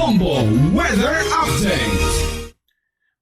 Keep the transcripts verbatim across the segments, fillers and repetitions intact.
Bombo Weather Update.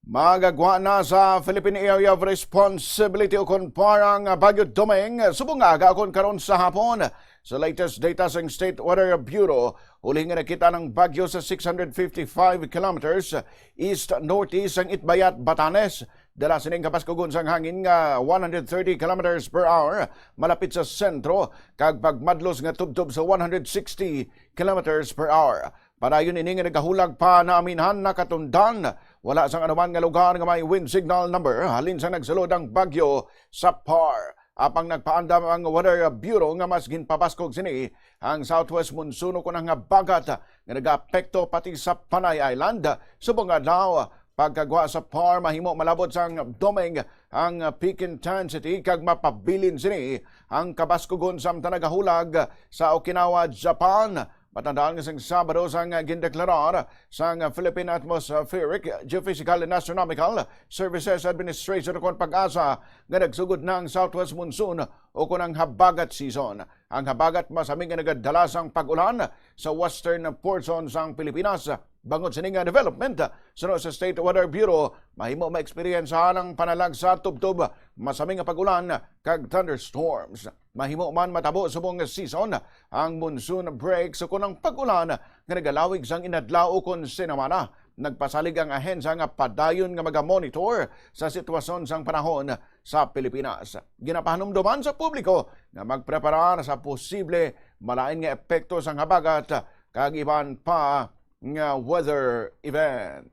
Magagwa na sa Philippine Area of Responsibility o kon parang Bagyo Doming subong nga aga kon karon sa hapon. Sa latest data sang State Weather Bureau, huli nga nakita ng bagyo sa six hundred fifty-five kilometers east-northeast sang Itbayat, Batanes. Dala sining kabaskugon sang hangin nga one hundred thirty kilometers per hour malapit sa sentro, kag pagmadlos nga tubtob sa one hundred sixty kilometers per hour. Padayon ini nga nagahulag pa naaminhan nakatundan, wala sang anuman nga lugar nga may wind signal number halin sa nagsulod ang bagyo sa par. Apang nagpaandam ang Weather Bureau nga mas ginpabaskog sini ang southwest monsoon o kon ang habagat nga nagaapekto pati sa Panay Island. Subong nga adlaw, pagkagwa sa par mahimo malabot sang Doming ang peak intensity kag mapabilin sini ang kabaskugon samtang nagahulag sa Okinawa, Japan. Matandaan nga sang Sabado sang gindeklarar sang Philippine Atmospheric, Geophysical and Astronomical Services Administration o kon PAGASA nga nagsugod na ang southwest monsoon o kon ang habagat season. Ang habagat masami nga nagadala sang pag-ulan sa western portion sang Pilipinas. Bangod sini nga development, suno sa State Weather Bureau, mahimo maeksperiyensahan ang panalagsa tubtob masami nga pag-ulan kag thunderstorms. Mahimo man matabo subong nga season ang monsoon break, o kon ang pag-ulan nga nagalawig sang inadlaw o kon sinamana. Nagpasalig ang ahensya nga padayon nga magamonitor sa sitwasyon sang panahon sa Pilipinas. Ginapahanumdoman sa publiko nga magpreparar sa posible malain nga epekto sang habagat kag iban pa nga weather events.